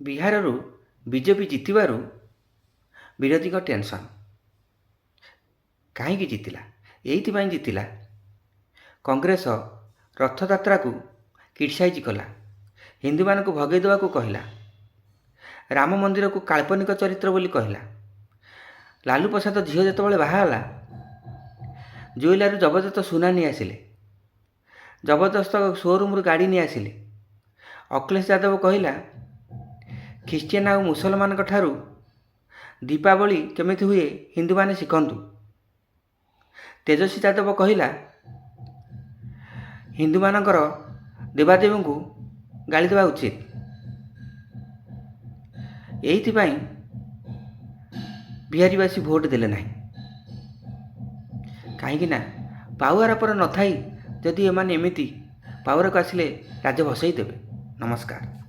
ବିହାରରୁ ବିଜେପି ଜିତିବାରୁ ବିରୋଧୀଙ୍କ ଟେନସନ୍। କାହିଁକି ଜିତିଲା? ଏଇଥିପାଇଁ ଜିତିଲା, କଂଗ୍ରେସ ରଥଯାତ୍ରାକୁ କ୍ରିଟିସାଇଜ୍ କଲା, ହିନ୍ଦୁମାନଙ୍କୁ ଭଗେଇ ଦେବାକୁ କହିଲା, ରାମ ମନ୍ଦିରକୁ କାଳ୍ପନିକ ଚରିତ୍ର ବୋଲି କହିଲା। ଲାଲୁ ପ୍ରସାଦ ଝିଅ ଯେତେବେଳେ ବାହା ହେଲା, ଜୁଏଲାରୀରୁ ଜବରଦସ୍ତ ସୁନା ନେଇ ଆସିଲେ, ଜବରଦସ୍ତ ସୋରୁମ୍ରୁ ଗାଡ଼ି ନେଇ ଆସିଲେ। ଅଖିଳେଶ ଯାଦବ କହିଲା, ଖ୍ରୀଷ୍ଟିଆନ ଆଉ ମୁସଲମାନଙ୍କ ଠାରୁ ଦୀପାବଳି କେମିତି ହୁଏ ହିନ୍ଦୁମାନେ ଶିଖନ୍ତୁ। ତେଜସ୍ୱୀ ଯାଦବ କହିଲା, ହିନ୍ଦୁମାନଙ୍କର ଦେବାଦେବୀଙ୍କୁ ଗାଳି ଦେବା ଉଚିତ। ଏଇଥିପାଇଁ ବିହାରୀବାସୀ ଭୋଟ ଦେଲେ ନାହିଁ। କାହିଁକି ନା ପାୱାର ଉପରେ ନଥାଇ ଯଦି ଏମାନେ ଏମିତି ପାୱାରକୁ ଆସିଲେ ରାଜ୍ୟ ଭସେଇ ଦେବେ। ନମସ୍କାର।